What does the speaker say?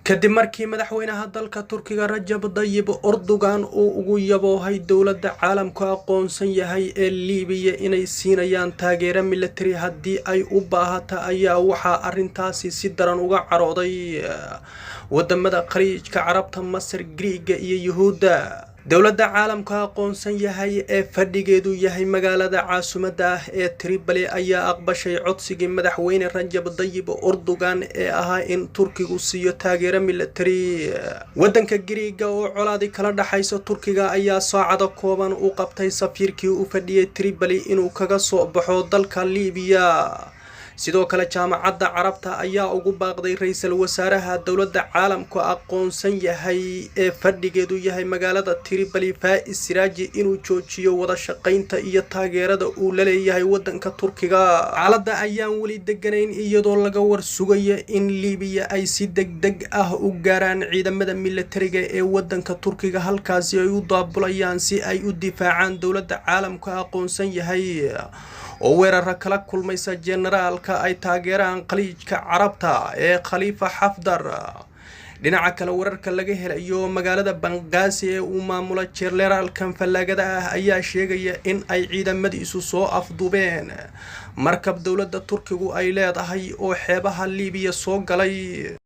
Kadib markii madaxweynaha dalka Turkiga Rajab Dayib Erdogan uu ugu yaboohay dowladda caalamku aqoonsan yahay ee Liibiya inay siinayaan taageero militari haddii ay u baahata, ayaa waxaa arrintaasi si daran uga carooday wadamada Khaliijka Carabta, Masar, Griiga iyo Yuhuudda. Dowladda caalamka aqoonsan yahay ee fadhigeedu yahay magaalada caasimadda ah ee Tripoli ayaa aqbashay codsigii madaxweyne Rajab Dayib Erdogan ee ahaa in Turkigu siiyo taageero militari. Wadanka Griiga oo colaadi kala dhexaysa Turkiga ayaa saacado kooban u qabtay safiirkii u fadhiyey Tripoli inuu kaga soo baxo dalka Liibiya. Sidoo kale, Jaamacadda Carabta ayaa ugu baaqday ra-iisul wasaaraha dowladda caalamku aqoonsan yahay ee fadhigeedu yahay magaalada Tripoli, Faiz Siraaji, inuu joojiyo wada shaqaynta iyo taageerada uu la leeyahay wadanka Turkiga. Xaaladda ayaan weli deganayn, iyadoo laga war sugayo in Liibiya ay si deg deg ah u gaaraan ciidamada militariga ee wadanka Turkiga, halkaasi ay u daabulayaan si ay u difaacaan dowladda caalamku aqoonsan yahay oo weerara kala kulmaysa generaalka ay taageeraan Khaliijka Carabta ee Khaliifa Xafdar. Dhinaca kale, wararka laga helayo magaalada Bangaasi ee uu maamulo jeneraalkan fallaagada ah ayaa sheegaya in ay ciidamadiisu soo afduubeen markab dowladda Turkigu ay leedahay oo xeebaha Liibiya soo galay.